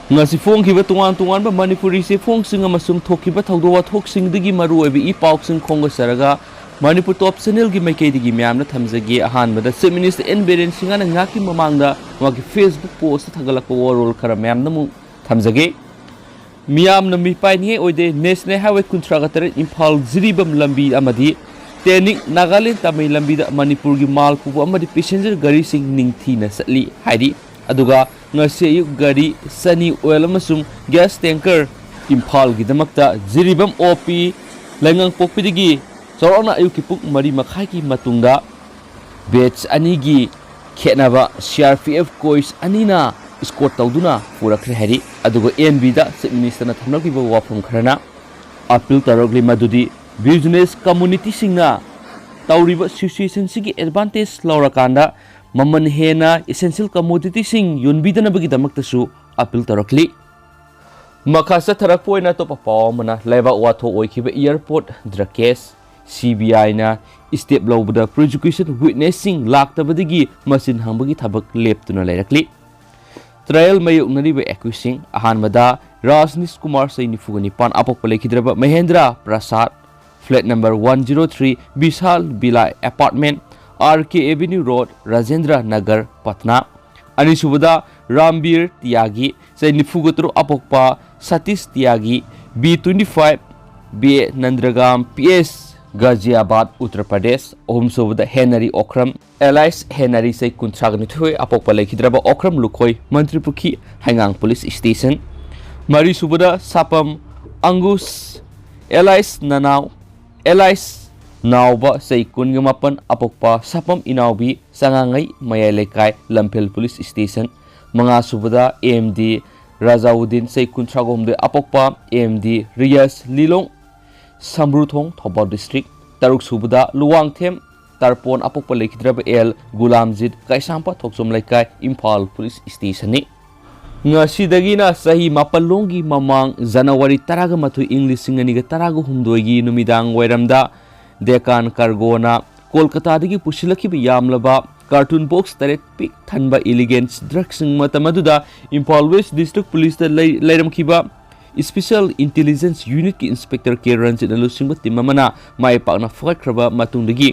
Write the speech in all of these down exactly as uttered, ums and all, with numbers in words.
ꯉꯁꯤ ꯐꯣꯡꯈꯤꯕ ꯇꯣꯉꯥꯟ ꯇꯣꯉꯥꯟꯕ ꯃꯅꯤꯄꯨꯔꯤ ꯆꯦꯐꯣꯡꯁꯤꯡ ꯑꯃꯁꯨꯡ ꯊꯣꯛꯈꯤꯕ ꯊꯧꯗꯣꯛ ꯋꯥꯊꯣꯛꯁꯤꯡꯗꯒꯤ ꯃꯔꯨꯑꯣꯏꯕ ꯏ ꯄꯥꯎꯁꯤꯡ ꯈꯣꯝꯒꯠꯆꯔꯒ ꯃꯅꯤꯄꯨꯔ ꯇꯣꯞ ꯆꯦꯅꯦꯜꯒꯤ ꯃꯥꯏꯀꯩꯗꯒꯤ ꯃꯌꯥꯝꯅ ꯊꯝꯖꯒꯦ꯫ ꯑꯍꯥꯟꯕꯗ Chief Minister N ꯕꯤꯔꯦꯟ ꯁꯤꯡꯍꯅ ꯉꯥꯏꯍꯥꯛꯀꯤ ꯃꯃꯥꯡꯗ ꯃꯍꯥꯛꯀꯤ Facebook ꯄꯣꯁꯇ ꯊꯥꯒꯠꯂꯛꯄ ꯋꯥꯔꯣꯜ ꯈꯔ ꯃꯌꯥꯝꯅ ꯑꯃꯨꯛ ꯊꯝꯖꯒꯦ꯫ ꯃꯤꯌꯥꯝꯅ ꯃꯤꯄꯥꯏꯅꯤꯡꯉꯥꯏ ꯑꯣꯏꯗꯦ꯫ National Highway ꯀꯨꯟꯊ꯭ꯔꯥꯒ ꯇꯔꯦꯠ ꯏꯝꯐꯥꯜ ꯖꯤꯔꯤꯕꯥꯝ ꯂꯝꯕꯤ ꯑꯃꯗꯤ ꯇꯦꯅꯤꯡ ꯅꯥꯒꯥꯂꯦꯟ ꯇꯥꯃꯩ ꯂꯝꯕꯤꯗ ꯃꯅꯤꯄꯨꯔꯒꯤ ꯃꯥꯜ ꯄꯨꯕ ꯑꯃꯗꯤ ꯄꯦꯁꯦꯟꯖꯔ ꯒꯥꯔꯤꯁꯤꯡ ꯅꯤꯡꯊꯤꯅ ꯆꯠꯂꯤ ꯍꯥꯏꯔꯤ꯫ ꯑꯗꯨꯒ ꯉꯁꯤ ꯑꯌꯨꯛ ꯒꯥꯔꯤ ꯁꯅꯤ ꯑꯣꯏꯜ ꯑꯃꯁꯨꯡ ꯒ꯭ꯌꯥꯁ ꯇꯦꯡꯀꯔ ꯏꯝꯐꯥꯜꯒꯤꯗꯃꯛꯇ ꯖꯤꯔꯤꯕꯥꯝ ꯑꯣ ꯄꯤ ꯂꯩꯉꯥꯡꯄꯣꯛꯄꯤꯗꯒꯤ ꯆꯥꯎꯔꯥꯛꯅ ꯑꯌꯨꯛꯀꯤ ꯄꯨꯡ ꯃꯔꯤ ꯃꯈꯥꯏꯒꯤ ꯃꯇꯨꯡꯗ ꯕꯦꯆ ꯑꯅꯤꯒꯤ ꯈꯦꯠꯅꯕ ꯁꯤ ꯑꯥꯔ ꯄꯤ ꯑꯦꯐ ꯀꯣꯏꯁ ꯑꯅꯤꯅ ꯏꯁꯀꯣꯔꯠ ꯇꯧꯗꯨꯅ ꯄꯨꯔꯛꯈ꯭ꯔꯦ ꯍꯥꯏꯔꯤ꯫ ꯑꯗꯨꯒ ꯑꯦꯟ ꯕꯤꯗ ꯆꯤꯐ ꯃꯤꯅꯤꯁꯇꯔꯅ ꯊꯝꯂꯛꯂꯤꯕ ꯋꯥꯐꯝ ꯈꯔꯅ ꯑꯄꯤꯜ ꯇꯧꯔꯛꯂꯤ ꯃꯗꯨꯗꯤ ꯕꯤꯖꯤꯅꯦꯁ ꯀꯝꯃꯨꯅꯤꯇꯤꯁꯤꯡꯅ ꯇꯧꯔꯤꯕ ꯁꯤꯆꯨꯋꯦꯁꯟꯁꯤꯒꯤ ꯑꯦꯗꯚꯥꯟꯇꯦꯖ ꯂꯧꯔꯀꯥꯟꯗ ꯃꯃꯜ ꯍꯦꯟꯅ ꯏꯁꯦꯟꯁꯤꯌꯦꯜ ꯀꯃꯣꯗꯤꯇꯤꯁꯤꯡ ꯌꯣꯟꯕꯤꯗꯅꯕꯒꯤꯗꯃꯛꯇꯁꯨ ꯑꯄꯤꯜ ꯇꯧꯔꯛꯂꯤ꯫ ꯃꯈꯥ ꯆꯠꯊꯔꯛꯄ ꯑꯣꯏꯅ ꯑꯇꯣꯞꯄ ꯄꯥꯎ ꯑꯃꯅ ꯂꯩꯕꯥꯛ ꯋꯥꯊꯣꯛ ꯑꯣꯏꯈꯤꯕ airport drug case, C B ꯑꯥꯏꯅ ꯏꯁꯇꯦꯞ ꯂꯧꯕꯗ ꯄ꯭ꯔꯣꯁꯤꯀ꯭ꯌꯨꯁꯟ ꯋꯤꯠꯅꯦꯁꯁꯤꯡ ꯂꯥꯛꯇꯕꯗꯒꯤ ꯃꯆꯤꯟ ꯍꯪꯕꯒꯤ ꯊꯕꯛ ꯂꯦꯞꯇꯨꯅ ꯂꯩꯔꯛꯂꯤ꯫ ꯇ꯭ꯔꯥꯌꯦꯜ ꯃꯥꯌꯣꯛꯅꯔꯤꯕ ꯑꯦꯀ꯭ꯌꯨꯁꯁꯤꯡ ꯑꯍꯥꯟꯕꯗ ꯔꯥꯖꯅꯤꯁ ꯀꯨꯃꯥꯔ ꯆꯍꯤ ꯅꯤꯐꯨꯒ ꯅꯤꯄꯥꯟ ꯑꯄꯣꯛꯄ ꯂꯩꯈꯤꯗ꯭ꯔꯕ Mahendra Prasad, flat number one zero three, Bishal villa apartment, R K avenue road, Rajendra Nagar, Patna. ꯑꯅꯤꯁꯨꯕꯗ ꯔꯥꯝꯕꯤꯔ ꯇꯤꯌꯥꯒꯤ ꯆꯍꯤ ꯅꯤꯐꯨꯒ ꯇꯔꯨꯛ ꯑꯄꯣꯛꯄ Satish Tyagi, B twenty five, B A Nandgram P S, Ghaziabad, Uttar Pradesh. ꯑꯍꯨꯝꯁꯨꯕꯗ ꯍꯦꯅꯔꯤ ꯑꯣꯈ꯭ꯔꯝ, ꯑꯦꯂꯥꯏꯁ ꯍꯦꯅꯔꯤ ꯆꯍꯤ ꯀꯨꯟꯊ꯭ꯔꯥꯒ ꯅꯤꯊꯣꯏ ꯑꯄꯣꯛꯄ ꯂꯩꯈꯤꯗ꯭ꯔꯕ ꯑꯣꯈ꯭ꯔꯝ ꯂꯨꯈꯣꯏ, ꯃꯟꯇ꯭ꯔꯤꯄꯨꯈꯤ ꯍꯩꯉꯥꯡ ꯄꯨꯂꯤꯁ ꯁ꯭ꯇꯦꯁꯟ꯫ ꯃꯔꯤꯁꯨꯕꯗ ꯁꯥꯄꯝ ꯑꯪꯒꯨꯁ, ꯑꯦꯂꯥꯏꯁ ꯅꯅꯥꯎ, ꯑꯦꯂꯥꯏꯁ ꯅꯥꯎꯕ ꯆꯍꯤ ꯀꯨꯟꯒ ꯃꯥꯄꯟ ꯑꯄꯣꯛꯄ ꯁꯥꯄꯝ ꯏꯅꯥꯎꯕꯤ ꯆꯉꯥꯡꯉꯩ ꯃꯌꯥꯏ ꯂꯩꯀꯥꯏ ꯂꯝꯐꯦꯜ ꯄꯨꯂꯤꯁ ꯁ꯭ꯇꯦꯁꯟ꯫ ꯃꯉꯥꯁꯨꯕꯗ ꯑꯦꯝ ꯗꯤ ꯔꯥꯖꯥꯎꯗꯤꯟ ꯆꯍꯤ ꯀꯨꯟꯊ꯭ꯔꯥꯒ ꯍꯨꯝꯗꯣꯏ ꯑꯄꯣꯛꯄ ꯑꯦꯝ ꯗꯤ ꯔꯤꯌꯥꯁ ꯂꯤꯂꯣꯡ ꯁꯝꯕ꯭ꯔꯨꯊꯣꯡ ꯊꯧꯕꯥꯜ ꯗꯤꯁꯇ꯭ꯔꯤꯛ꯫ ꯇꯔꯨꯛꯁꯨꯕꯗ ꯂꯨꯋꯥꯡꯊꯦꯝ ꯇꯔꯄꯣꯟ ꯑꯄꯣꯛꯄ ꯂꯩꯈꯤꯗ꯭ꯔꯕ ꯑꯦꯜ ꯒꯨꯂꯥꯝꯖꯤꯠ ꯀꯩꯁꯥꯝꯄꯥꯠ ꯊꯣꯛꯆꯣꯝ ꯂꯩꯀꯥꯏ ꯏꯝꯐꯥꯜ ꯄꯨꯂꯤꯁ ꯁ꯭ꯇꯦꯁꯟꯅꯤ꯫ ꯉꯁꯤꯗꯒꯤꯅ ꯆꯍꯤ ꯃꯥꯄꯜ ꯂꯣꯝꯒꯤ ꯃꯃꯥꯡ ꯖꯅꯋꯥꯔꯤ ꯇꯔꯥꯒ ꯃꯥꯊꯣꯏ ꯏꯪ ꯂꯤꯁꯤꯡ ꯑꯅꯤꯒ ꯇꯔꯥꯒ ꯍꯨꯝꯗꯣꯏꯒꯤ ꯅꯨꯃꯤꯗꯥꯡ ꯋꯥꯏꯔꯝꯗ ꯗꯦꯀꯥꯟ ꯀꯥꯔꯒꯣꯅ ꯀꯣꯜꯀꯇꯥꯗꯒꯤ ꯄꯨꯁꯤꯜꯂꯛꯈꯤꯕ ꯌꯥꯝꯂꯕ ꯀꯥꯔꯇꯨꯟ ꯕꯣꯛꯁ ꯇꯔꯦꯠ ꯄꯤꯛ ꯊꯟꯕ ꯏꯂꯤꯒꯦꯟꯁ ꯗ꯭ꯔꯒꯁꯤꯡ꯫ ꯃꯇꯝ ꯑꯗꯨꯗ ꯏꯝꯐꯥꯜ ꯋꯦꯁ ꯗꯤꯁꯇ꯭ꯔꯤꯛ ꯄꯨꯂꯤꯁꯇ ꯂꯩ-, ꯂꯩꯔꯝꯈꯤꯕ ꯏꯁꯄꯤꯁꯦꯜ ꯏꯟꯇꯦꯂꯤꯖꯦꯟꯁ ꯌꯨꯅꯤꯠꯀꯤ ꯏꯟꯁꯄꯦꯛꯇꯔ ꯀꯦ ꯔꯟꯖꯤꯠꯅ ꯂꯨꯆꯤꯡꯕ ꯇꯤꯝ ꯑꯃꯅ ꯃꯥꯏ ꯄꯥꯛꯅ ꯐꯒꯠꯈ꯭ꯔꯕ ꯃꯇꯨꯡꯗꯒꯤ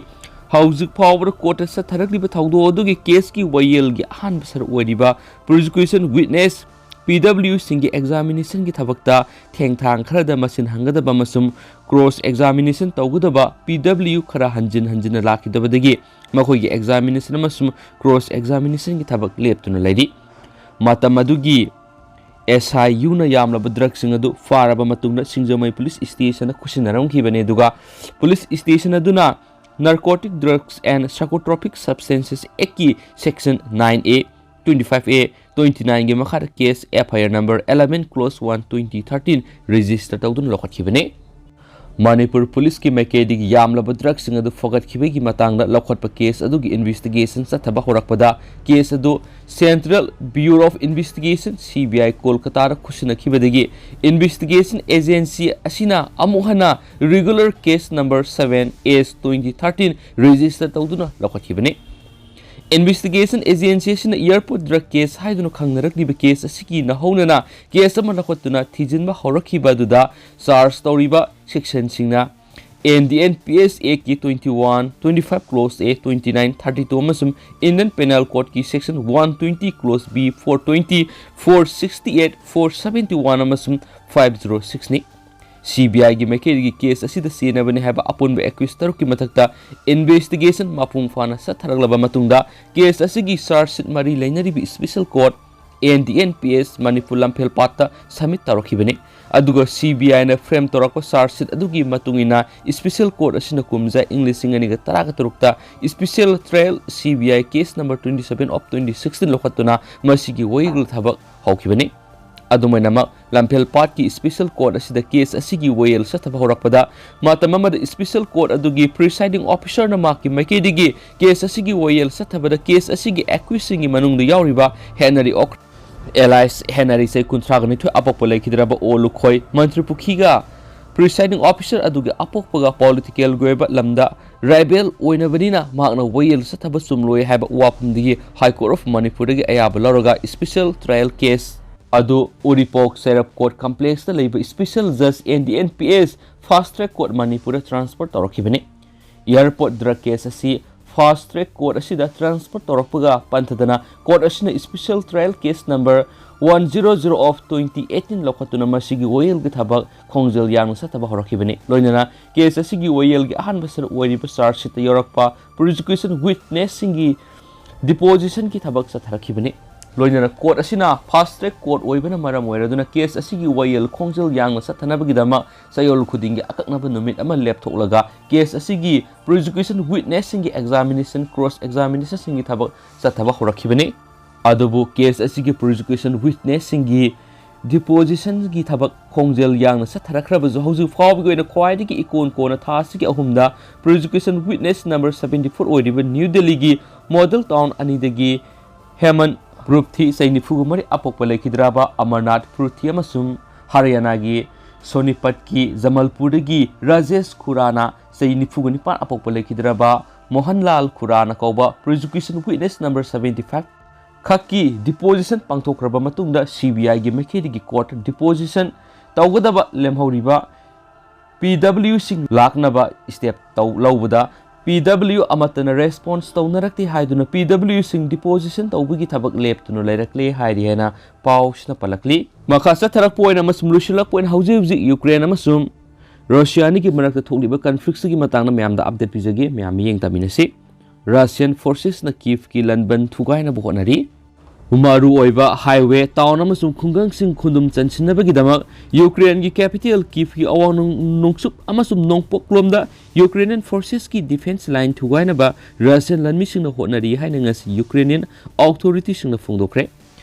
ꯍꯧꯖꯤꯛ ꯐꯥꯎꯕꯗ ꯀꯣꯔꯠꯇ ꯆꯠꯊꯔꯛꯂꯤꯕ ꯊꯧꯗꯣꯛ ꯑꯗꯨꯒꯤ ꯀꯦꯁꯀꯤ ꯋꯥꯌꯦꯜꯒꯤ ꯑꯍꯥꯟꯕ ꯁꯔꯨꯛ ꯑꯣꯏꯔꯤꯕ ꯄ꯭ꯔꯣꯁꯤꯀ꯭ꯌꯨꯁꯟ ꯋꯤꯠꯅꯦꯁ ꯄꯤ ꯗꯕ꯭ꯂꯤꯌꯨꯁꯤꯡꯒꯤ ꯑꯦꯛꯖꯥꯃꯤꯅꯦꯁꯟꯒꯤ ꯊꯕꯛꯇ ꯊꯦꯡꯊꯥꯡ ꯈꯔꯗ ꯃꯁꯤꯟ ꯍꯪꯒꯗꯕ ꯑꯃꯁꯨꯡ ꯀ꯭ꯔꯣꯁ ꯑꯦꯛꯖꯥꯃꯤꯅꯦꯁꯟ ꯇꯧꯒꯗꯕ ꯄꯤ ꯗꯕ꯭ꯂꯤꯌꯨ ꯈꯔ ꯍꯟꯖꯤꯟ ꯍꯟꯖꯤꯟꯅ ꯂꯥꯛꯈꯤꯗꯕꯗꯒꯤ ꯃꯈꯣꯏꯒꯤ ꯑꯦꯛꯖꯥꯃꯤꯅꯦꯁꯟ ꯑꯃꯁꯨꯡ ꯀ꯭ꯔꯣꯁ ꯑꯦꯛꯖꯥꯃꯤꯅꯦꯁꯟꯒꯤ ꯊꯕꯛ ꯂꯦꯞꯇꯨꯅ ꯂꯩꯔꯤ꯫ ꯃꯇꯝ ꯑꯗꯨꯒꯤ ꯑꯦꯁ ꯑꯥꯏ ꯌꯨꯅ ꯌꯥꯝꯂꯕ ꯗ꯭ꯔꯒꯁꯤꯡ ꯑꯗꯨ ꯐꯥꯔꯕ ꯃꯇꯨꯡꯗ ꯁꯤꯡꯖꯃꯩ ꯄꯨꯂꯤꯁ ꯁ꯭ꯇꯦꯁꯟꯗ ꯈꯨꯠꯁꯤꯟꯅꯔꯝꯈꯤꯕꯅꯤ꯫ ꯑꯗꯨꯒ ꯄꯨꯂꯤꯁ ꯁ꯭ꯇꯦꯁꯟ ꯑꯗꯨꯅ Narcotic Drugs and Psychotropic Substances Act ꯀꯤ Section nine A, twenty-five A, twenty-nine ꯒꯤ ꯃꯈꯥꯗ case F I R number eleven clause one twenty thirteen register ꯇꯧꯗꯨꯅ ꯂꯧꯈꯠꯈꯤꯕꯅꯤ꯫ ꯃꯅꯤꯄꯨꯔ ꯄꯨꯂꯤꯁꯀꯤ ꯃꯥꯏꯀꯩꯗꯒꯤ ꯌꯥꯝꯂꯕ ꯗ꯭ꯔꯒꯁꯤꯡ ꯑꯗꯨ ꯐꯒꯠꯈꯤꯕꯒꯤ ꯃꯇꯥꯡꯗ ꯂꯧꯈꯠꯄ ꯀꯦꯁ ꯑꯗꯨꯒꯤ ꯏꯟꯚꯦꯁꯇꯤꯒꯦꯁꯟ ꯆꯠꯊꯕ ꯍꯧꯔꯛꯄꯗ ꯀꯦꯁ ꯑꯗꯨ Central Bureau of Investigation, C B I, ꯀꯣꯜꯀꯇꯥꯗ ꯈꯨꯠꯁꯤꯟꯅꯈꯤꯕꯗꯒꯤ ꯏꯟꯚꯦꯁꯇꯤꯒꯦꯁꯟ ꯑꯦꯖꯦꯟꯁꯤ ꯑꯁꯤꯅ ꯑꯃꯨꯛ ꯍꯟꯅ regular case number seven S twenty thirteen register ꯇꯧꯗꯨꯅ ꯂꯧꯈꯠꯈꯤꯕꯅꯤ꯫ ꯏꯟꯚꯦꯁꯇꯤꯒꯦꯁꯟ ꯑꯦꯖꯦꯟꯁꯤ ꯑꯁꯤꯅ ꯑꯦꯌꯔꯄꯣꯔꯠ ꯗ꯭ꯔꯒ ꯀꯦꯁ ꯍꯥꯏꯗꯨꯅ ꯈꯪꯅꯔꯛꯂꯤꯕ ꯀꯦꯁ ꯑꯁꯤꯒꯤ ꯅꯧꯍꯧꯅꯅ ꯀꯦꯁ ꯑꯃ ꯂꯧꯈꯠꯇꯨꯅ ꯊꯤꯖꯤꯟꯕ ꯍꯧꯔꯛꯈꯤꯕ ꯑꯗꯨꯗ ꯆꯥꯔꯖ ꯇꯧꯔꯤꯕ ꯁꯦꯛꯁꯟꯁꯤꯡꯅ N D N P S Act ꯀꯤ twenty-one, twenty-five clause A, twenty-nine, thirty-two ꯑꯃꯁꯨꯡ Indian Penal Code ꯀꯤ Section one twenty clause B, four twenty, four sixty-eight, four seventy-one ꯑꯃꯁꯨꯡ five zero six ꯅꯤ꯫ C B I ꯒꯤ ꯃꯥꯏꯀꯩꯗꯒꯤ case ꯑꯁꯤꯗ ꯆꯦꯟꯅꯕꯅꯤ ꯍꯥꯏꯕ ꯑꯄꯨꯟꯕ ꯑꯦꯀ꯭ꯌꯨꯁ ꯇꯔꯨꯛꯀꯤ ꯃꯊꯛꯇ ꯏꯟꯚꯦꯁꯇꯤꯒꯦꯁꯟ ꯃꯄꯨꯡ ꯐꯥꯅ ꯆꯠꯊꯔꯛꯂꯕ ꯃꯇꯨꯡꯗ ꯀꯦꯁ ꯑꯁꯤꯒꯤ ꯆꯥꯔꯖ ꯁꯤꯠ ꯃꯔꯤ ꯂꯩꯅꯔꯤꯕ special court, N D N P S, Manipur Lamphel ꯄꯥꯠꯇ ꯁꯕꯃꯤꯠ ꯇꯧꯔꯛꯈꯤꯕꯅꯤ꯫ ꯑꯗꯨꯒ C B I ꯅ ꯐ꯭ꯔꯦꯝ ꯇꯧꯔꯛꯄ ꯆꯥꯔꯖ ꯁꯤꯠ ꯑꯗꯨꯒꯤ ꯃꯇꯨꯡ ꯏꯟꯅ ꯏꯁꯄꯤꯁꯦꯜ ꯀꯣꯔꯠ ꯑꯁꯤꯅ ꯀꯨꯝꯖꯥ ꯏꯪ ꯂꯤꯁꯤꯡ ꯑꯅꯤꯒ ꯇꯔꯥꯒ ꯇꯔꯨꯛꯇ special trial C B I case number twenty-seven of twenty sixteen ꯂꯧꯈꯠꯇꯨꯅ ꯃꯁꯤꯒꯤ ꯋꯥꯌꯦꯜ ꯊꯕꯛ ꯍꯧꯈꯤꯕꯅꯤ꯫ ꯑꯗꯨꯃꯥꯏꯅꯃꯛ, ꯂꯝꯐꯦꯜ ꯄꯥꯠꯀꯤ ꯏꯁꯄꯤꯁꯦꯜ ꯀꯣꯔꯠ ꯑꯁꯤꯗ ꯀꯦꯁ ꯑꯁꯤꯒꯤ ꯋꯥꯌꯦꯜ ꯆꯠꯊꯕ ꯍꯧꯔꯛꯄꯗ ꯃꯇꯝ ꯑꯃꯗ ꯏꯁꯄꯤꯁꯦꯜ ꯀꯣꯔꯠ ꯑꯗꯨꯒꯤ ꯄ꯭ꯔꯤꯁꯥꯏꯗꯤꯡ ꯑꯣꯐꯤꯁꯔꯅ ꯃꯍꯥꯛꯀꯤ ꯃꯥꯏꯀꯩꯗꯒꯤ ꯀꯦꯁ ꯑꯁꯤꯒꯤ ꯋꯥꯌꯦꯜ ꯆꯠꯊꯕꯗ ꯀꯦꯁ ꯑꯁꯤꯒꯤ ꯑꯦꯀ꯭ꯌꯨꯁꯁꯤꯡꯒꯤ ꯃꯅꯨꯡꯗ ꯌꯥꯎꯔꯤꯕ ꯍꯦꯅꯔꯤ ꯑꯣꯛ ꯑꯦꯂꯥꯏꯁ ꯍꯦꯅꯔꯤ, ꯆꯍꯤ ꯀꯨꯟꯊ꯭ꯔꯥꯒ ꯅꯤꯊꯣꯏ, ꯑꯄꯣꯛꯄ ꯂꯩꯈꯤꯗ꯭ꯔꯕ ꯑꯣ ꯂꯨꯈꯣꯏ, ꯃꯟꯇ꯭ꯔꯤ ꯄꯨꯈ꯭ꯔꯤꯒ ꯄ꯭ꯔꯤꯁꯥꯏꯗꯤꯡ ꯑꯣꯐꯤꯁꯔ ꯑꯗꯨꯒꯤ ꯑꯄꯣꯛꯄꯒ ꯄꯣꯂꯤꯇꯤꯀꯦꯜꯒꯤ ꯑꯣꯏꯕ ꯂꯝꯗ ꯔꯥꯏꯕꯦꯜ ꯑꯣꯏꯅꯕꯅꯤꯅ ꯃꯍꯥꯛꯅ ꯋꯥꯌꯦꯜ ꯆꯠꯊꯕ ꯆꯨꯝꯂꯣꯏ ꯍꯥꯏꯕ ꯋꯥꯐꯝꯗꯒꯤ High Court of ꯃꯅꯤꯄꯨꯔꯗꯒꯤ ꯑꯌꯥꯕ ꯂꯧꯔꯒ special trial case ꯑꯗꯨ ꯎꯔꯤꯄꯣꯛ ꯁꯦꯔꯞ ꯀꯣꯔꯠ ꯀꯝꯄ꯭ꯂꯦꯛꯁꯇ ꯂꯩꯕ special judge N D N P S fast track court ꯃꯅꯤꯄꯨꯔꯗ transfer ꯇꯧꯔꯛꯈꯤꯕꯅꯤ꯫ Airport drug case ꯑꯁꯤ fast track court ꯑꯁꯤꯗ transfer ꯇꯧꯔꯛꯄꯒ ꯄꯟꯊꯗꯅ court ꯑꯁꯤꯅ special trial case number one zero zero of twenty eighteen ꯂꯧꯈꯠꯇꯨꯅ ꯃꯁꯤꯒꯤ ꯋꯥꯌꯦꯜꯒꯤ ꯊꯕꯛ ꯈꯣꯡꯖꯦꯜ ꯌꯥꯡꯅ ꯆꯠꯊꯕ ꯍꯧꯔꯛꯈꯤꯕꯅꯤ꯫ ꯂꯣꯏꯅꯅ case ꯑꯁꯤꯒꯤ ꯋꯥꯌꯦꯜꯒꯤ ꯑꯍꯥꯟꯕ ꯁꯔꯨꯛ ꯑꯣꯏꯔꯤꯕ charge sheetꯇ ꯌꯥꯎꯔꯛꯄ prosecution witnessꯁꯤꯡꯒꯤ depositionꯒꯤ ꯊꯕꯛ ꯆꯠꯊꯔꯛꯈꯤꯕꯅꯤ꯫ ꯂꯣꯏꯅꯅ court ꯑꯁꯤꯅ fast track court ꯑꯣꯏꯕꯅ ꯃꯔꯝ ꯑꯣꯏꯔꯗꯨꯅ case ꯑꯁꯤꯒꯤ ꯋꯥꯌꯦꯜ ꯈꯣꯡꯖꯦꯜ ꯌꯥꯡꯅ ꯆꯠꯊꯅꯕꯒꯤꯗꯃꯛ ꯆꯌꯣꯜ ꯈꯨꯗꯤꯡꯒꯤ ꯑꯀꯛꯅꯕ ꯅꯨꯃꯤꯠ ꯑꯃ ꯂꯦꯞꯊꯣꯛꯂꯒ case ꯑꯁꯤꯒꯤ prosecution witnessꯁꯤꯡꯒꯤ examination, cross examinationꯁꯤꯡꯒꯤ ꯊꯕꯛ ꯆꯠꯊꯕ ꯍꯧꯔꯛꯈꯤꯕꯅꯤ꯫ ꯑꯗꯨꯕꯨ case ꯑꯁꯤꯒꯤ prosecution witnessꯁꯤꯡꯒꯤ depositionꯒꯤ ꯊꯕꯛ ꯈꯣꯡꯖꯦꯜ ꯌꯥꯡꯅ ꯆꯠꯊꯔꯛꯈ꯭ꯔꯕꯁꯨ, ꯍꯧꯖꯤꯛ ꯐꯥꯎꯕꯒꯤ ꯑꯣꯏꯅ ꯈ꯭ꯋꯥꯏꯗꯒꯤ ꯏꯀꯣꯟ ꯀꯣꯟꯅ ꯊꯥ ꯑꯁꯤꯒꯤ ꯑꯍꯨꯝꯗ prosecution witness number seventy four ꯑꯣꯏꯔꯤꯕ ꯅ꯭ꯌꯨ ꯗꯦꯜꯂꯤꯒꯤ model town ꯑꯅꯤꯗꯒꯤ ꯍꯦꯃꯟ ꯄ꯭ꯔꯨꯊꯤ, ꯆꯍꯤ ꯅꯤꯐꯨꯒ ꯃꯔꯤ, ꯑꯄꯣꯛꯄ ꯂꯩꯈꯤꯗ꯭ꯔꯕ ꯑꯃꯔꯅꯥꯊ ꯄ꯭ꯔꯨꯊꯤ ꯑꯃꯁꯨꯡ ꯍꯔꯤꯌꯥꯅꯥꯒꯤ ꯁꯣꯅꯤꯄꯠꯀꯤ ꯖꯃꯜꯄꯨꯔꯗꯒꯤ ꯔꯥꯖꯦꯁ ꯈꯨꯔꯥꯅꯥ, ꯆꯍꯤ ꯅꯤꯐꯨꯒ ꯅꯤꯄꯥꯟ, ꯑꯄꯣꯛꯄ ꯂꯩꯈꯤꯗ꯭ꯔꯕ ꯃꯣꯍꯟꯂꯥꯜ ꯈꯨꯔꯥꯅꯥ ꯀꯧꯕ prosecution witness number seventy five ꯈꯛꯀꯤ deposition ꯄꯥꯡꯊꯣꯛꯈ꯭ꯔꯕ ꯃꯇꯨꯡꯗ CBIꯒꯤ ꯃꯥꯏꯀꯩꯗꯒꯤ court deposition ꯇꯧꯒꯗꯕ ꯂꯦꯝꯍꯧꯔꯤꯕ PWꯁꯤꯡ ꯂꯥꯛꯅꯕ step ꯇꯧ-, ꯂꯧꯕꯗ PW ꯑꯃꯠꯇꯅ response ꯇꯧꯅꯔꯛꯇꯦ ꯍꯥꯏꯗꯨꯅ PWꯁꯤꯡ deposition ꯇꯧꯕꯒꯤ ꯊꯕꯛ ꯂꯦꯞꯇꯨꯅ ꯂꯩꯔꯛꯂꯦ ꯍꯥꯏꯔꯤ ꯍꯥꯏꯅ ꯄꯥꯎꯁꯤꯅ ꯄꯜꯂꯛꯂꯤ꯫ ꯃꯈꯥ ꯆꯠꯊꯔꯛꯄ ꯑꯣꯏꯅ ꯑꯃꯁꯨꯡ ꯂꯣꯏꯁꯤꯜꯂꯛꯄ ꯑꯣꯏꯅ ꯍꯧꯖꯤꯛ ꯍꯧꯖꯤꯛ ꯌꯨꯀ꯭ꯔꯦꯟ ꯑꯃꯁꯨꯡ ꯔꯁꯤꯌꯥ ꯑꯅꯤꯒꯤ ꯃꯔꯛꯇ ꯊꯣꯛꯂꯤꯕ conflictꯁꯤꯒꯤ ꯃꯇꯥꯡꯗ ꯃꯌꯥꯝꯗ update ꯄꯤꯖꯒꯦ꯫ ꯃꯌꯥꯝ ꯃꯤꯠꯌꯦꯡ ꯇꯝꯃꯤꯟꯅꯁꯤ꯫ Russian forcesꯅ Kievꯀꯤ ꯂꯟꯕꯟ ꯊꯨꯒꯥꯏꯅꯕ ꯍꯣꯠꯅꯔꯤ꯫ ꯃꯔꯨ ꯑꯣꯏꯕ highway, town ꯑꯃꯁꯨꯡ ꯈꯨꯡꯒꯪꯁꯤꯡ ꯈꯨꯟꯗꯨꯝ ꯆꯟꯁꯤꯟꯅꯕꯒꯤꯗꯃꯛ ꯌꯨꯀ꯭ꯔꯦꯟꯒꯤ capital Kievꯀꯤ ꯑꯋꯥꯡ ꯅꯣꯡ-, ꯅꯣꯡꯆꯨꯞ ꯑꯃꯁꯨꯡ ꯅꯣꯡꯄꯣꯛꯂꯣꯝꯗ Ukrainian forcesꯀꯤ defense line ꯊꯨꯒꯥꯏꯅꯕ Russian ꯂꯥꯟꯃꯤꯁꯤꯡꯅ ꯍꯣꯠꯅꯔꯤ ꯍꯥꯏꯅ ꯉꯁꯤ Ukrainian authorityꯁꯤꯡꯅ ꯐꯣꯡꯗꯣꯛꯈ꯭ꯔꯦ꯫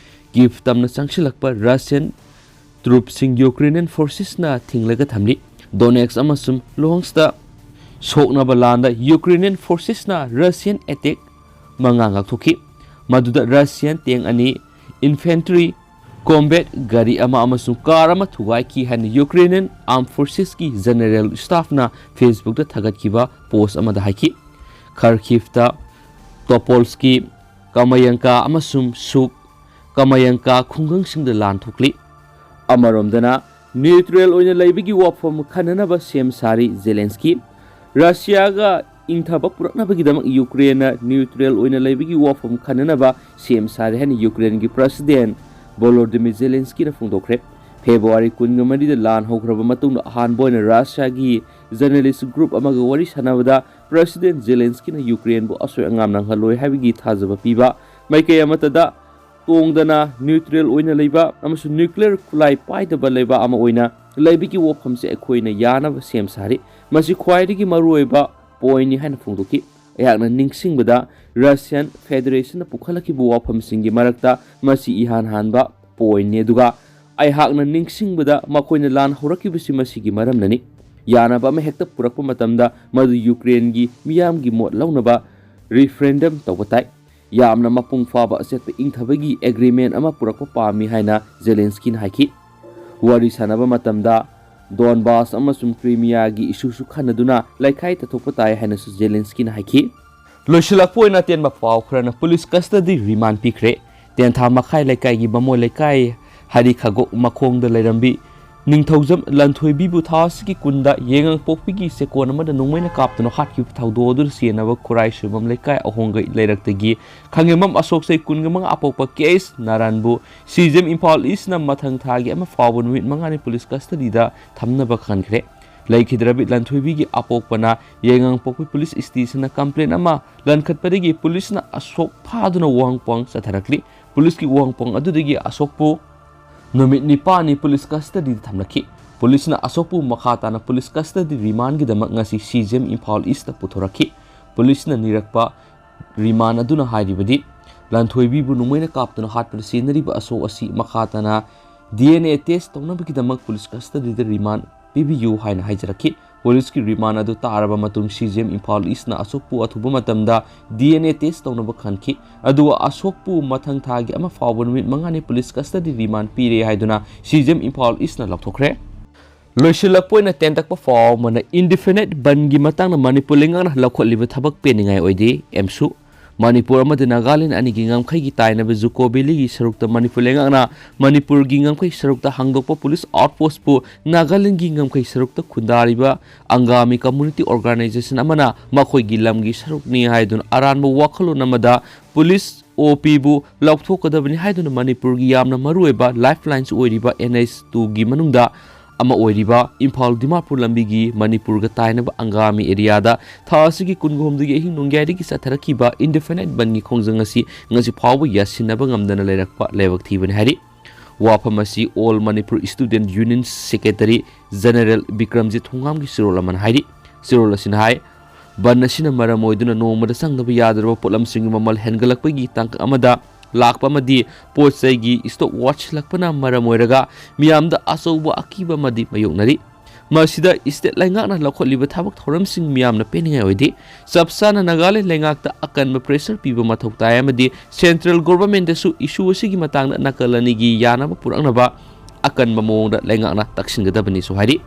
Kiev ꯇꯝꯅ ꯆꯪꯁꯤꯜꯂꯛꯄ Russian troops ꯁꯤꯡ Ukrainian forcesꯅ ꯊꯤꯡꯂꯒ ꯊꯝꯂꯤ꯫ Donetsk ꯑꯃꯁꯨꯡ Luhanskꯇ ꯁꯣꯛꯅꯕ ꯂꯥꯟꯗ Ukrainian forcesꯅ Russian attack ꯃꯉꯥ ꯉꯥꯛꯊꯣꯛꯈꯤ, ꯃꯗꯨꯗ Russian tank ꯑꯅꯤ, infantry ꯀꯣꯝꯕꯦꯠ ꯒꯥꯔꯤ ꯑꯃ ꯑꯃꯁꯨꯡ ꯀꯥꯔ ꯑꯃ ꯊꯨꯒꯥꯏꯈꯤ ꯍꯥꯏꯅ ꯌꯨꯀ꯭ꯔꯦꯅꯤꯌꯟ ꯑꯥꯔꯝ ꯐꯣꯔꯁꯦꯁꯀꯤ ꯖꯦꯅꯔꯦꯜ ꯁ꯭ꯇꯥꯐꯅ Facebookꯇ ꯊꯥꯒꯠꯈꯤꯕ ꯄꯣꯁ ꯑꯃꯗ ꯍꯥꯏꯈꯤ꯫ ꯈꯔꯈꯤꯐꯇ, ꯇꯣꯄꯣꯜꯁꯀꯤ, ꯀꯃꯌꯪꯀꯥ ꯑꯃꯁꯨꯡ ꯁꯨꯛ ꯀꯃꯌꯪꯀꯥ ꯈꯨꯡꯒꯪꯁꯤꯡꯗ ꯂꯥꯟ ꯊꯣꯛꯂꯤ꯫ ꯑꯃꯔꯣꯝꯗꯅ, ꯅ꯭ꯌꯨꯇ꯭ꯔꯦꯜ ꯑꯣꯏꯅ ꯂꯩꯕꯒꯤ ꯋꯥꯐꯝ ꯈꯟꯅꯅꯕ ꯁꯦꯝ ꯁꯥꯔꯤ ꯖꯦꯂꯦꯟꯁꯀꯤ꯫ ꯔꯁꯤꯌꯥꯒ ꯏꯪꯊꯕ ꯄꯨꯔꯛꯅꯕꯒꯤꯗꯃꯛ ꯌꯨꯀ꯭ꯔꯦꯟꯅ ꯅ꯭ꯌꯨꯇ꯭ꯔꯦꯜ ꯑꯣꯏꯅ ꯂꯩꯕꯒꯤ ꯋꯥꯐꯝ ꯈꯟꯅꯅꯕ ꯁꯦꯝ ꯁꯥꯔꯦ ꯍꯥꯏꯅ ꯌꯨꯀ꯭ꯔꯦꯟꯒꯤ ꯄ꯭ꯔꯁꯤꯗꯦꯟ ꯚꯣꯂꯣꯗꯤꯃꯤꯔ ꯖꯦꯂꯦꯟꯁꯀꯤꯅ ꯐꯣꯡꯗꯣꯛꯈ꯭ꯔꯦ꯫ ꯐꯦꯕ꯭ꯔꯨꯋꯥꯔꯤ ꯀꯨꯟꯒ ꯃꯔꯤꯗ ꯂꯥꯟ ꯍꯧꯈ꯭ꯔꯕ ꯃꯇꯨꯡꯗ ꯑꯍꯥꯟꯕ ꯑꯣꯏꯅ ꯔꯁꯤꯌꯥꯒꯤ ꯖꯔꯅꯦꯂꯤꯁ ꯒ꯭ꯔꯨꯞ ꯑꯃꯒ ꯋꯥꯔꯤ ꯁꯥꯟꯅꯕꯗ ꯄ꯭ꯔꯁꯤꯗꯦꯟ ꯖꯦꯂꯦꯟꯁꯀꯤꯅ ꯌꯨꯀ꯭ꯔꯦꯟꯕꯨ ꯑꯁꯣꯏ ꯑꯉꯥꯝ ꯅꯪꯍꯜꯂꯣꯏ ꯍꯥꯏꯕꯒꯤ ꯊꯥꯖꯕ ꯄꯤꯕ, ꯃꯥꯏꯀꯩ ꯑꯃꯠꯇꯗ ꯇꯣꯡꯗꯅ ꯅ꯭ꯌꯨꯇ꯭ꯔꯦꯜ ꯑꯣꯏꯅ ꯂꯩꯕ ꯑꯃꯁꯨꯡ ꯅ꯭ꯌꯨꯀ꯭ꯂꯤꯌꯔ ꯈꯨꯠꯂꯥꯏ ꯄꯥꯏꯗꯕ ꯂꯩꯕꯥꯛ ꯑꯃ ꯑꯣꯏꯅ ꯂꯩꯕꯒꯤ ꯋꯥꯐꯝꯁꯦ ꯑꯩꯈꯣꯏꯅ ꯌꯥꯅꯕ ꯁꯦꯝ ꯁꯥꯔꯤ꯫ ꯃꯁꯤ ꯈ꯭ꯋꯥꯏꯗꯒꯤ ꯃꯔꯨꯑꯣꯏꯕ ꯄꯣꯏꯟꯅꯤ ꯍꯥꯏꯅ ꯐꯣꯡꯗꯣꯛꯈꯤ꯫ ꯑꯩꯍꯥꯛꯅ ꯅꯤꯡꯁꯤꯡꯕꯗ ꯔꯁꯤꯌꯥꯟ ꯐꯦꯗꯔꯦꯁꯟꯅ ꯄꯨꯈꯠꯂꯛꯈꯤꯕ ꯋꯥꯐꯝꯁꯤꯡꯒꯤ ꯃꯔꯛꯇ ꯃꯁꯤ ꯏꯍꯥꯟ ꯍꯥꯟꯕ ꯄꯣꯏꯟꯅꯤ, ꯑꯗꯨꯒ ꯑꯩꯍꯥꯛꯅ ꯅꯤꯡꯁꯤꯡꯕꯗ ꯃꯈꯣꯏꯅ ꯂꯥꯟ ꯍꯧꯔꯛꯈꯤꯕꯁꯤ ꯃꯁꯤꯒꯤ ꯃꯔꯝꯅꯅꯤ꯫ ꯌꯥꯅꯕ ꯑꯃ ꯍꯦꯛꯇ ꯄꯨꯔꯛꯄ ꯃꯇꯝꯗ ꯃꯗꯨ ꯌꯨꯀ꯭ꯔꯦꯟꯒꯤ ꯃꯤꯌꯥꯝꯒꯤ ꯃꯣꯠ ꯂꯧꯅꯕ ꯔꯤꯐꯔꯦꯟꯗꯝ ꯇꯧꯕ ꯇꯥꯏ꯫ ꯌꯥꯝꯅ ꯃꯄꯨꯡ ꯐꯥꯕ ꯑꯆꯦꯠꯄ ꯏꯪꯊꯕꯒꯤ ꯑꯦꯒ꯭ꯔꯤꯃꯦꯟ ꯑꯃ ꯄꯨꯔꯛꯄ ꯄꯥꯝꯃꯤ ꯍꯥꯏꯅ ꯖꯦꯂꯦꯟꯁꯀꯤꯅ ꯍꯥꯏꯈꯤ꯫ ꯋꯥꯔꯤ ꯁꯥꯟꯅꯕ ꯃꯇꯝꯗ ꯗꯣꯟꯕꯥꯁ ꯑꯃꯁꯨꯡ ꯀ꯭ꯔꯤꯃꯤꯌꯥꯒꯤ ꯏꯁꯨꯁꯨ ꯈꯟꯅꯗꯨꯅ ꯂꯩꯈꯥꯏ ꯇꯥꯊꯣꯛꯄ ꯇꯥꯏ ꯍꯥꯏꯅꯁꯨ ꯖꯦꯂꯦꯟꯁꯀꯤꯅ ꯍꯥꯏꯈꯤ꯫ ꯂꯣꯏꯁꯤꯜꯂꯛꯄ ꯑꯣꯏꯅ ꯑꯇꯦꯟꯕ ꯄꯥꯎ ꯈꯔꯅ ꯄꯨꯂꯤꯁ ꯀꯁꯇꯗꯤ ꯔꯤꯃꯥꯟ ꯄꯤꯈ꯭ꯔꯦ꯫ ꯇꯦꯟꯊꯥ ꯃꯈꯥꯏ ꯂꯩꯀꯥꯏꯒꯤ ꯕꯥꯃꯣꯟ ꯂꯩꯀꯥꯏ ꯍꯔꯤ ꯈꯥꯒꯣꯛ ꯃꯈꯣꯡꯗ ꯂꯩꯔꯝꯕꯤ ꯅꯤꯡꯊꯧꯖꯝ ꯂꯟꯊꯣꯏꯕꯤꯕꯨ ꯊꯥ ꯑꯁꯤꯒꯤ ꯀꯨꯟꯗ ꯌꯥꯏꯉꯪꯄꯣꯛꯄꯤꯒꯤ ꯆꯦꯛꯀꯣꯟ ꯑꯃꯗ ꯅꯣꯡꯃꯩꯅ ꯀꯥꯞꯇꯨꯅ ꯍꯥꯠꯈꯤꯕ ꯊꯧꯗꯣꯛ ꯑꯗꯨꯗ ꯆꯦꯟꯅꯕ ꯈꯨꯔꯥꯏ ꯁꯣꯏꯕꯝ ꯂꯩꯀꯥꯏ ꯑꯍꯣꯡꯒꯩ ꯂꯩꯔꯛꯇꯒꯤ ꯈꯥꯉꯦꯝꯕꯝ ꯑꯁꯣꯛ ꯆꯍꯤ ꯀꯨꯟꯒ ꯃꯉꯥ ꯑꯄꯣꯛꯄ ꯀꯦ ꯑꯦꯁ ꯅꯥꯔꯥꯟꯕꯨ ꯁꯤꯖꯦꯝ ꯏꯝꯐꯥꯜ ꯏꯁꯅ ꯃꯊꯪ ꯊꯥꯒꯤ ꯑꯃ ꯐꯥꯎꯕ ꯅꯨꯃꯤꯠ ꯃꯉꯥꯅꯤ ꯄꯨꯂꯤꯁ ꯀꯁꯇꯗꯤꯗ ꯊꯝꯅꯕ ꯈꯟꯈ꯭ꯔꯦ꯫ ꯂꯩꯈꯤꯗ꯭ꯔꯕꯤ ꯂꯟꯊꯣꯏꯕꯤꯒꯤ ꯑꯄꯣꯛꯄꯅ ꯌꯥꯏꯉꯪꯄꯣꯛꯄꯤ ꯄꯨꯂꯤꯁ ꯏꯁꯇꯦꯁꯟꯗ ꯀꯝꯄ꯭ꯂꯦꯟ ꯑꯃ ꯂꯟꯈꯠꯄꯗꯒꯤ ꯄꯨꯂꯤꯁꯅ ꯑꯁꯣꯛ ꯐꯥꯗꯨꯅ ꯋꯥꯍꯪ ꯄꯥꯎꯍꯪ ꯆꯠꯊꯔꯛꯂꯤ꯫ ꯄꯨꯂꯤꯁꯀꯤ ꯋꯥꯍꯪ ꯄꯥꯎꯍꯪ ꯑꯗꯨꯗꯒꯤ ꯑꯁꯣꯛꯄꯨ ꯅꯨꯃꯤꯠ ꯅꯤꯄꯥꯟꯅꯤ ꯄꯨꯂꯤꯁ ꯀꯁꯇꯗꯤꯗ ꯊꯝꯂꯛꯈꯤ꯫ ꯄꯨꯂꯤꯁꯅ ꯑꯁꯣꯛꯄꯨ ꯃꯈꯥ ꯇꯥꯅ ꯄꯨꯂꯤꯁ ꯀꯁꯇꯗꯤ ꯔꯤꯃꯥꯟꯒꯤꯗꯃꯛ ꯉꯁꯤ ꯁꯤꯖꯦꯝ ꯏꯝꯐꯥꯜ ꯏꯁꯇ ꯄꯨꯊꯣꯔꯛꯈꯤ꯫ ꯄꯨꯂꯤꯁꯅ ꯅꯤꯔꯛꯄ ꯔꯤꯃꯥꯟ ꯑꯗꯨꯅ ꯍꯥꯏꯔꯤꯕꯗꯤ, ꯂꯟꯊꯣꯏꯕꯤꯕꯨ ꯅꯣꯡꯃꯩꯅ ꯀꯥꯞꯇꯨꯅ ꯍꯥꯠꯄꯗ ꯁꯤꯖꯤꯟꯅꯔꯤꯕ ꯑꯁꯣꯛ ꯑꯁꯤ ꯃꯈꯥ ꯇꯥꯅ ꯗꯤ ꯑꯦꯟ ꯑꯦ ꯇꯦꯁ ꯇꯧꯅꯕꯒꯤꯗꯃꯛ ꯄꯨꯂꯤꯁ ꯀꯁꯇꯗꯤꯗ ꯔꯤꯃꯥꯟ ꯄꯤꯕꯤꯌꯨ ꯍꯥꯏꯅ ꯍꯥꯏꯖꯔꯛꯈꯤ꯫ ꯄꯨꯂꯤꯁꯀꯤ ꯔꯤꯃꯥꯟ ꯑꯗꯨ ꯇꯥꯔꯕ ꯃꯇꯨꯡ ꯁꯤ ꯖꯤ ꯑꯦꯝ ꯏꯝꯐꯥꯜ ꯏꯁꯅ ꯑꯁꯣꯛꯄꯨ ꯑꯊꯨꯕ ꯃꯇꯝꯗ ꯗꯤ ꯑꯦꯟ ꯑꯦ ꯇꯦꯁ ꯇꯧꯅꯕ ꯈꯟꯈꯤ꯫ ꯑꯗꯨꯒ ꯑꯁꯣꯛꯄꯨ ꯃꯊꯪ ꯊꯥꯒꯤ ꯑꯃ ꯐꯥꯎꯕ ꯅꯨꯃꯤꯠ ꯃꯉꯥꯅꯤ ꯄꯨꯂꯤꯁ ꯀꯁꯇꯗꯤ ꯔꯤꯃꯥꯟ ꯄꯤꯔꯦ ꯍꯥꯏꯗꯨꯅ ꯁꯤ ꯖꯤ ꯑꯦꯝ ꯏꯝꯐꯥꯜ ꯏꯁꯅ ꯂꯥꯎꯊꯣꯛꯈ꯭ꯔꯦ꯫ ꯂꯣꯏꯁꯤꯜꯂꯛꯄ ꯑꯣꯏꯅ ꯇꯦꯟꯇꯛꯄ ꯄꯥꯎ ꯑꯃꯅ, ꯏꯟꯗꯤꯐꯤꯅꯤꯠ ꯕꯟꯒꯤ ꯃꯇꯥꯡꯗ ꯃꯅꯤꯄꯨꯔ ꯂꯩꯉꯥꯛꯅ ꯂꯧꯈꯠꯂꯤꯕ ꯊꯕꯛ ꯄꯦꯟꯅꯤꯡꯉꯥꯏ ꯑꯣꯏꯗꯦ꯫ ꯑꯦꯝꯁꯨ꯫ ꯃꯅꯤꯄꯨꯔ ꯑꯃꯗꯤ ꯅꯥꯒꯥꯂꯦꯟ ꯑꯅꯤꯒꯤ ꯉꯝꯈꯩꯒꯤ ꯇꯥꯏꯅꯕ ꯖꯨꯀꯣ ꯚꯦꯂꯤꯒꯤ ꯁꯔꯨꯛꯇ ꯃꯅꯤꯄꯨꯔ ꯂꯩꯉꯥꯛꯅ ꯃꯅꯤꯄꯨꯔꯒꯤ ꯉꯝꯈꯩ ꯁꯔꯨꯛꯇ ꯍꯥꯡꯗꯣꯛꯄ ꯄꯨꯂꯤꯁ ꯑꯥꯎꯠꯄꯣꯁ꯭ꯠꯄꯨ ꯅꯥꯒꯥꯂꯦꯟꯒꯤ ꯉꯝꯈꯩ ꯁꯔꯨꯛꯇ ꯈꯨꯟꯗꯥꯔꯤꯕ ꯑꯪꯒꯥꯃꯤ ꯀꯝꯃ꯭ꯌꯨꯅꯤꯇꯤ ꯑꯣꯔꯒꯥꯅꯥꯏꯖꯦꯁꯟ ꯑꯃꯅ ꯃꯈꯣꯏꯒꯤ ꯂꯝꯒꯤ ꯁꯔꯨꯛꯅꯤ ꯍꯥꯏꯗꯨꯅ ꯑꯔꯥꯟꯕ ꯋꯥꯈꯜꯂꯣꯟ ꯑꯃꯗ ꯄꯨꯂꯤꯁ ꯑꯣ ꯄꯤꯕꯨ ꯂꯧꯊꯣꯛꯀꯗꯕꯅꯤ ꯍꯥꯏꯗꯨꯅ ꯃꯅꯤꯄꯨꯔꯒꯤ ꯌꯥꯝꯅ ꯃꯔꯨꯑꯣꯏꯕ ꯂꯥꯏꯐ ꯂꯥꯏꯟꯁ ꯑꯣꯏꯔꯤꯕ ꯑꯦꯟ ꯑꯩꯆ ꯇꯨꯒꯤ ꯃꯅꯨꯡꯗ ꯑꯃ ꯑꯣꯏꯔꯤꯕ ꯏꯝꯐꯥꯜ ꯗꯤꯃꯥꯄꯨꯔ ꯂꯝꯕꯤꯒꯤ ꯃꯅꯤꯄꯨꯔꯒ ꯇꯥꯏꯅꯕ ꯑꯪꯒꯥꯃꯤ ꯑꯦꯔꯤꯌꯥꯗ ꯊꯥ ꯑꯁꯤꯒꯤ ꯀꯨꯟꯍꯨꯝꯗꯣꯏꯒꯤ ꯑꯍꯤꯡ ꯅꯣꯡꯌꯥꯏꯗꯒꯤ ꯆꯠꯊꯔꯛꯈꯤꯕ ꯏꯟꯗꯤꯐꯤꯅꯤꯠ ꯕꯟꯒꯤ ꯈꯣꯡꯖꯪ ꯑꯁꯤ ꯉꯁꯤ ꯐꯥꯎꯕ ꯌꯥꯁꯤꯟꯅꯕ ꯉꯝꯗꯅ ꯂꯩꯔꯛꯄ ꯂꯥꯏꯕꯛ ꯊꯤꯕꯅꯤ ꯍꯥꯏꯔꯤ꯫ ꯋꯥꯐꯝ ꯑꯁꯤ all Manipur student union secretary general Bikramjit ꯊꯣꯡꯉꯥꯝꯒꯤ ꯆꯦꯔꯣꯜ ꯑꯃꯅ ꯍꯥꯏꯔꯤ꯫ ꯆꯦꯔꯣꯜ ꯑꯁꯤꯅ ꯍꯥꯏ, ꯕꯟ ꯑꯁꯤꯅ ꯃꯔꯝ ꯑꯣꯏꯗꯨꯅ ꯅꯣꯡꯃꯗ ꯆꯪꯗꯕ ꯌꯥꯗ꯭ꯔꯕ ꯄꯣꯠꯂꯝꯁꯤꯡꯒꯤ ꯃꯃꯜ ꯍꯦꯟꯒꯠꯂꯛꯄꯒꯤ ꯇꯥꯡꯀꯛ ꯑꯃꯗ ꯂꯥꯛꯄ ꯑꯃꯗꯤ ꯄꯣꯠ ꯆꯩꯒꯤ ꯁ꯭ꯇꯣꯛ ꯋꯥꯠꯁꯤꯜꯂꯛꯄꯅ ꯃꯔꯝ ꯑꯣꯏꯔꯒ ꯃꯤꯌꯥꯝꯗ ꯑꯆꯧꯕ ꯑꯀꯤꯕ ꯑꯃꯗꯤ ꯃꯥꯌꯣꯛꯅꯔꯤ꯫ ꯃꯁꯤꯗ ꯁ꯭ꯇꯦꯠ ꯂꯩꯉꯥꯛꯅ ꯂꯧꯈꯠꯂꯤꯕ ꯊꯕꯛ ꯊꯧꯔꯝꯁꯤꯡ ꯃꯤꯌꯥꯝꯅ ꯄꯦꯟꯅꯤꯡꯉꯥꯏ ꯑꯣꯏꯗꯦ꯫ ꯆꯞ ꯆꯥꯅ ꯅꯥꯒꯥꯂꯦꯟ ꯂꯩꯉꯥꯛꯇ ꯑꯀꯟꯕ ꯄ꯭ꯔꯦꯁꯔ ꯄꯤꯕ ꯃꯊꯧ ꯇꯥꯏ ꯑꯃꯗꯤ ꯁꯦꯟꯇ꯭ꯔꯦꯜ ꯒꯣꯚꯔꯟꯃꯦꯟꯠꯇꯁꯨ ꯏꯁꯨ ꯑꯁꯤꯒꯤ ꯃꯇꯥꯡꯗ ꯅꯥꯀꯜ ꯑꯅꯤꯒꯤ ꯌꯥꯅꯕ ꯄꯨꯔꯛꯅꯕ ꯑꯀꯟꯕ ꯃꯑꯣꯡꯗ ꯂꯩꯉꯥꯛꯅ ꯇꯛꯁꯤꯟꯒꯗꯕꯅꯤꯁꯨ ꯍꯥꯏꯔꯤ꯫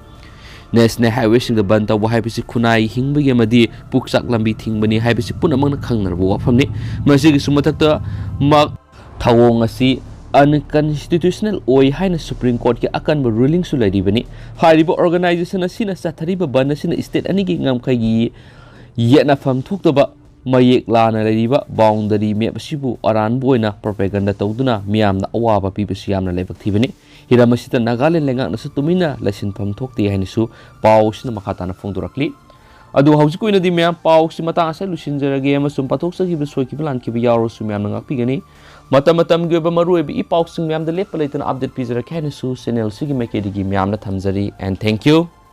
ꯅꯦꯁꯅꯦꯜ ꯍꯥꯏꯋꯦꯁꯤꯡꯗ ꯕꯟ ꯇꯧꯕ ꯍꯥꯏꯕꯁꯤ ꯈꯨꯟꯅꯥꯏ ꯍꯤꯡꯕꯒꯤ ꯑꯃꯗꯤ ꯄꯨꯛꯆꯥꯛ ꯂꯝꯕꯤ ꯊꯤꯡꯕꯅꯤ ꯍꯥꯏꯕꯁꯤ ꯄꯨꯝꯅꯃꯛꯅ ꯈꯪꯅꯔꯕ ꯋꯥꯐꯝꯅꯤ꯫ ꯃꯁꯤꯒꯤꯁꯨ ꯃꯊꯛꯇ ꯃꯥ-, ꯊꯧꯑꯣꯡ ꯑꯁꯤ ꯑꯟꯀꯟꯁꯇꯤꯇ꯭ꯌꯨꯁꯅꯦꯜ ꯑꯣꯏ ꯍꯥꯏꯅ ꯁꯨꯄ꯭ꯔꯤꯝ ꯀꯣꯔꯠꯀꯤ ꯑꯀꯟꯕ ꯔꯨꯂꯤꯡꯁꯨ ꯂꯩꯔꯤꯕꯅꯤ꯫ ꯍꯥꯏꯔꯤꯕ ꯑꯣꯔꯒꯅꯥꯏꯖꯦꯁꯟ ꯑꯁꯤꯅ ꯆꯠꯊꯔꯤꯕ ꯕꯟ ꯑꯁꯤꯅ ꯁ꯭ꯇꯦꯠ ꯑꯅꯤꯒꯤ ꯉꯝꯈꯩꯒꯤ ꯌꯦꯠꯅꯐꯝ ꯊꯣꯛꯇꯕ ꯃꯌꯦꯛ ꯂꯥꯅ ꯂꯩꯔꯤꯕ ꯕꯥꯎꯟꯗꯔꯤ ꯃꯦꯞ ꯑꯁꯤꯕꯨ ꯑꯔꯥꯟꯕ ꯑꯣꯏꯅ ꯄ꯭ꯔꯣꯄꯦꯒꯟꯗꯥ ꯇꯧꯗꯨꯅ ꯃꯤꯌꯥꯝꯅ ꯑꯋꯥꯕ ꯄꯤꯕꯁꯤ ꯌꯥꯝꯅ ꯂꯥꯏꯕꯛ ꯊꯤꯕꯅꯤ꯫ ꯍꯤꯔꯝ ꯑꯁꯤꯗ ꯅꯥꯒꯥꯂꯦꯟ ꯂꯩꯉꯥꯛꯅꯁꯨ ꯇꯨꯃꯤꯟꯅ ꯂꯩꯁꯤꯟꯐꯝ ꯊꯣꯛꯇꯦ ꯍꯥꯏꯅꯁꯨ ꯄꯥꯎ ꯑꯁꯤꯅ ꯃꯈꯥ ꯇꯥꯅ ꯐꯣꯡꯗꯣꯔꯛꯂꯤ꯫ ꯑꯗꯨ ꯍꯧꯖꯤꯛꯀꯤ ꯑꯣꯏꯅꯗꯤ ꯃꯌꯥꯝ ꯄꯥꯎꯁꯤ ꯃꯇꯥꯡ ꯑꯁꯤꯗ ꯂꯣꯏꯁꯤꯟꯖꯔꯒꯦ ꯑꯃꯁꯨꯡ ꯄꯥꯊꯣꯛꯆꯈꯤꯕ ꯁꯣꯏꯈꯤꯕ ꯂꯥꯟꯈꯤꯕ ꯌꯥꯎꯔꯁꯨ ꯃꯌꯥꯝꯅ ꯉꯥꯛꯄꯤꯒꯅꯤ꯫ ꯃꯇꯝ ꯃꯇꯝꯒꯤ ꯑꯣꯏꯕ ꯃꯔꯨꯑꯣꯏꯕ ꯏ ꯄꯥꯎꯁꯤꯡ ꯃꯌꯥꯝꯗ ꯂꯦꯞꯄ ꯂꯩꯇꯅ ꯑꯞꯗꯦꯠ ꯄꯤꯖꯔꯛꯀꯦ ꯍꯥꯏꯅꯁꯨ ꯆꯦꯅꯦꯜꯁꯤꯒꯤ ꯃꯥꯏꯀꯩꯗꯒꯤ ꯃꯌꯥꯝꯅ ꯊꯝꯖꯔꯤ꯫ And thank you꯫